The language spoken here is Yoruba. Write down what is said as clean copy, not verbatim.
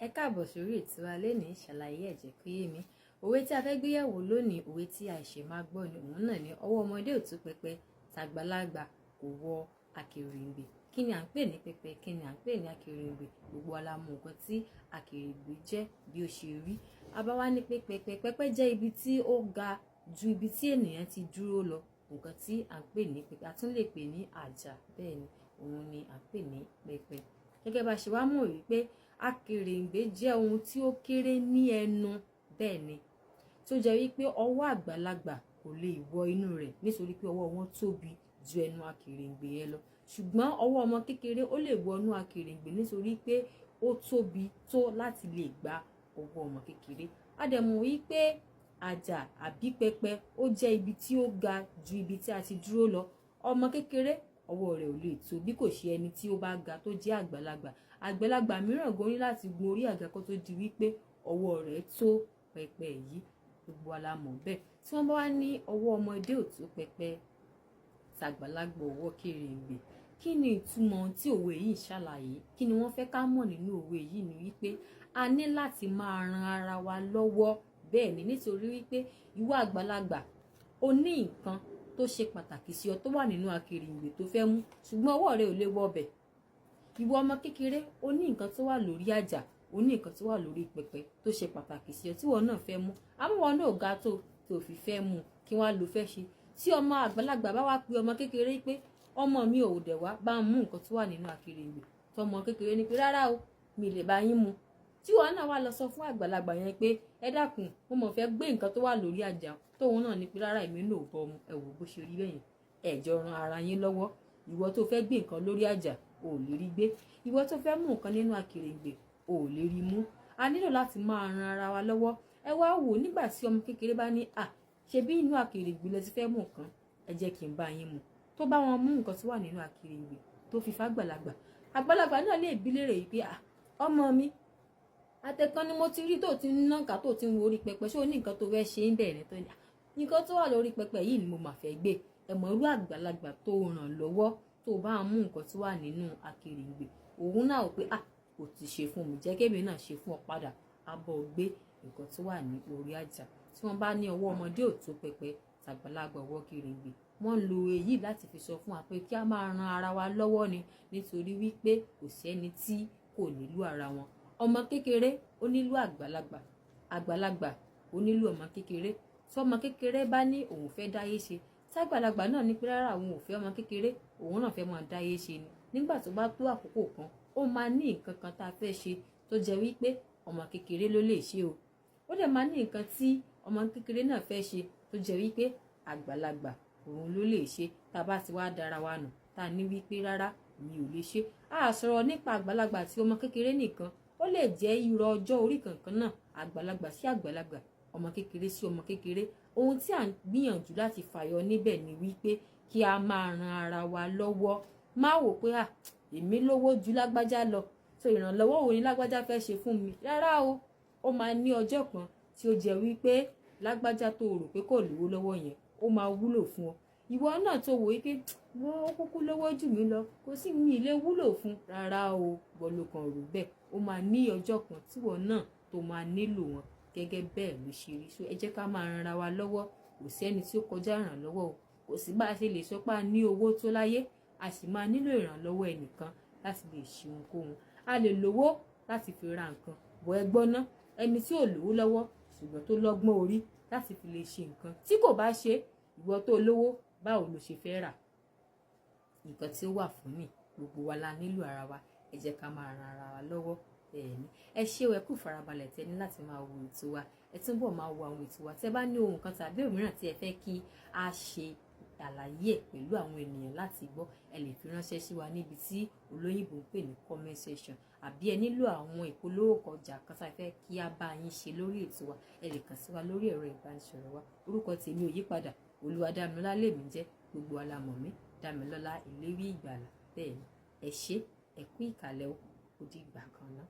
Ẹ káàbọ̀ sórí ètò wa lénìí. Ṣàlàyé ẹ̀ jẹ́ kó yé mi. Òwe tí a fẹ́ gbé yẹ̀wò lónìí, òwe tí àìṣe máa gbọ́ ni. Òun náà ni ọwọ́ ọmọdé ò tó pẹpẹ, tàgbàlagbà kò wọ akèrèǹgbè. Kí ni à ń pè ní pẹpẹ? Kí ni à ń pè ní akèrèǹgbè? Gbogbo wa la mọ nǹkan tí akèrèǹgbè jẹ́ bí ó ṣe rí. A bá wá ní pé pẹpẹ, pẹpẹ jẹ́ ibi tí ó ga ju ibi tí ènìyàn ti dúró lọ. Nǹkan tí à ń pè ní pẹpẹ, a tún lè pè ní àjà. Bẹ́ẹ̀ ni, òun ni à ń pè ní pẹpẹ. Gẹ́gẹ́ bá ṣe wá mọ̀ wípé akèrèǹgbè jẹ́ ohun tí ó kéré ní ẹnu, bẹ́ẹ̀ ni, tó jẹ́ wípé ọwọ́ àgbàlagbà kò lè wọ inú rẹ̀ nítorí pé ọwọ́ wọn tóbi ju ẹnu akèrèǹgbè yẹn lọ. Ṣùgbọ́n ọwọ́ ọmọ kékeré, ó lè wọ inú akèrèǹgbè nítorí pé ó tóbi tó láti lè gba ọwọ́ ọmọ kékeré. A dẹ̀ mọ̀ wípé àjà àbí pẹpẹ, ó jẹ́ ibi tí ó ga ju ibi tí a ti dúró lọ. Ọmọ kékeré, ọwọ́ rẹ̀ ò lè tó bí kò ṣe ẹni tí ó bá ga tó jẹ́ àgbàlagbà. Àgbàlagbà mìíràn gan ní láti gun orí àga kó tó di wípé ọwọ́ rẹ̀ tó pẹpẹ yìí. Gbogbo wa la mọ̀ bẹ́ẹ̀. Tí wọ́n bá wá ní ọwọ́ ọmọdé ò tó pẹpẹ, tàgbàlagbà ò wọ kèrèǹgbè, kí ni ìtumọ̀ tí òwe yìí ṣàlàyé? Kí ni wọ́n fẹ́ ká mọ̀ nínú òwe yìí? Ni wípé a ní láti máa ran ara wa lọ́wọ́. Bẹ́ẹ̀ ni, nítorí wípé ìwọ àgbàlagbà, o ní nǹkan tó ṣe pàtàkì sí ọ tó wà nínú akèrèǹgbè tó fẹ́ mú, ṣùgbọ́n ọwọ́ rẹ ò lè wọ bẹ̀. Ìwọ ọmọ kékeré, o ní nǹkan tó wà lórí àjà, o ní nǹkan tó wà lórí pẹpẹ tó ṣe pàtàkì sí ọ tí wọn náà fẹ́ mú, àmọ́ wọn náà ga tó fi fẹ́ mú. Kí wọ́n á lo fẹ́ ṣe tí ọmọ àgbàlagbà bá wá pe ọmọ kékeré pé, "Ọmọ mi, ò dẹ̀ wá bá ń mú nǹkan tó wà nínú akèrèǹgbè?" Tọmọ kékeré ní pé, "Rárá o, mi lè bá yín mú." Tí wọn náà wá lọ sọ fún àgbàlagbà yẹn pé, "Ẹ dákun, mo mọ̀ fẹ́ gbé nǹkan tó wà lórí àjà," tóun náà ní pé, "Rárá, èmi náà ò bọ́ mu." Ẹ wò bó ṣe rí bẹ́yẹn, ẹ jọ ran ara yín lọ́wọ́. Ìwọ tó fẹ́ gbé nǹkan lórí àjà, ò lè rí gbé. Ìwọ tó fẹ́ mú nǹkan nínú akèrèǹgbè, ò lè rí mú. A nílò láti máa ran ara wa lọ́wọ́. Ẹ wá wò, nígbà tí ọmọ kékeré bá ní, "À, ṣe bí inú akèrèǹgbè lẹ ti fẹ́ mú nǹkan, ẹ jẹ́ kí n bá yín mú," tó bá wọn mú nǹkan tó wà nínú akèrèǹgbè, tó fi fàgbàlagbà, àgbàlagbà náà lè bi léèrè yìí pé, "À, ọmọ mi, àtẹ̀kan ni mo ti rí tó ti ń nàka, tó ti ń wo orí pẹpẹ. Ṣé o ní nǹkan tó fẹ́ ṣe ń bẹ̀rẹ̀ tó ní nǹkan tó wà lórí pẹpẹ yìí ni mo mà fẹ́ gbé?" Ẹ mọ̀ irú àgbàlagbà tó ràn lọ́wọ́, tó bá mú nǹkan tó wà nínú akèrèǹgbè, òun náà ò pé, "Ah, kò ti ṣe fún mi, jẹ́ kémi náà ṣe fún ọ padà," abọ́ gbé nǹkan tó wà ní orí àjà. Tí wọ́n bá ní ọwọ́ ọmọdé ò tó pẹpẹ, tàgbàlagbà ò wọ kèrèǹgbè, wọ́n lo èyí láti fi sọ fún wa pé kí a máa ran ara wa lọ́wọ́ ni, nítorí wípé kò sẹ́ni tí kò nílò ara wọn. Ọmọ kékeré, ó nílò àgbàlagbà. Àgbàlagbà, ó nílò ọmọ kékeré. Tí ọmọ kékeré bá ní òun fẹ́ dáyé ṣe, tágbàlagbà náà ní pé rárá, òun ò fẹ́ ọmọ kékeré, òun náà fẹ́ máa dáyé ṣe ni, nígbà tó bá tó àkókò kan, ó máa ní nǹkan kan tá a fẹ́ ṣe tó jẹ́ wípé ọmọ kékeré ló lè ṣe o. Ó dẹ̀ máa ní nǹkan tí ọmọ kékeré náà fẹ́ ṣe tó jẹ́ wípé àgbàlagbà òun ló lè ṣe. Tá a bá ti wá dára wa nù, tá a ní wípé rárá, mi ò lè ṣe, a sọ̀rọ̀ nípa àgbàlagbà àti ọmọ kékeré nìkan. Ó lè jẹ́ irọ́ ọjọ́ orí kankan náà, àgbàlagbà sí àgbàlagbà, ọmọ kékeré sí ọmọ kékeré. Ohun tí à ń gbìyànjú láti fàyọ níbẹ̀ ni wípé kí a máa ran ara wa lọ́wọ́. Má wò pé, "À, èmi lówó ju lágbájá lọ, so ìrànlọ́wọ́ wo ni lágbájá fẹ́ ṣe fún mi?" Rárá o. Ó máa ní ọjọ́ kan tí ó jẹ́ wípé lágbájá tó rò pé kò lówó lọ́wọ́ yẹn, ó máa wúlò fún ọ. Ìwọ náà tó wò wípé wọ́n kúkú lówó jù mí lọ, kò sí mi lè wúlò fún, rárá o, wọ́n ló kàn rò bẹ́ẹ̀. Ó máa ní ọjọ́ kan tíwọ náà tó máa nílò wọn. Gẹ́gẹ́ bẹ́ẹ̀ ló ṣe rí. So ẹ jẹ́ ká máa ran ara wa lọ́wọ́. Kò sẹ́ni tí ó kọjá ìrànlọ́wọ́ o. Kò sí bá a ṣe lè sọ pé a ní owó tó láyé, a sì máa nílò ìrànlọ́wọ́ ẹnìkan láti lè ṣe ohunkóhun. A lè lówó láti fi ra nǹkan bọ̀. Ẹ gbọ́ ná, ẹni tí ò lówó lọ́wọ́ ṣùgbọ́n tó lọ́gbọ́n orí láti fi lè ṣe nǹkan, tí kò bá ṣe, ìwọ tó lówó, báwo ló ṣe fẹ́ rà? Nǹkan tí ó wà fún ni, gbogbo wa la nílò ara wa. Ẹ jẹ́ ká máa ran ara wa lọ́wọ́. Bẹ́ẹ̀ni, ẹ ṣé o, ẹ kú farabalẹ̀ tẹ ní láti máa wo ètò wa. Ẹ túbọ̀ máa wo àwọn ètò wa. Tẹ bá ní ohun kan tàbí òmíràn tí ẹ fẹ́ kí a ṣe àlàyé ẹ̀ pẹ̀lú àwọn ènìyàn láti gbọ́, ẹ lè fi ránṣẹ́ sí wa níbi tí olóyìnbó ń pè ní comment section. Àbí ẹ nílò àwọn ìpolówó ọjà kan tá a fẹ́ kí a bá yín ṣe lórí ètò wa, ẹ lè kàn sí wa lórí ẹ̀rọ ìbánisọ̀rọ̀ wa. Orúkọ tèmi ò yípadà, Olúwadámilọ́lá lèmi jẹ́. Gbogbo wa la mọ̀ mí, Dámilọ́lá Ìlérí Ìgbàlà. Bẹ́ẹ̀ ni, ẹ ṣé, ẹ kú ìkàlẹ̀ o. Ó dìgbà kan náà.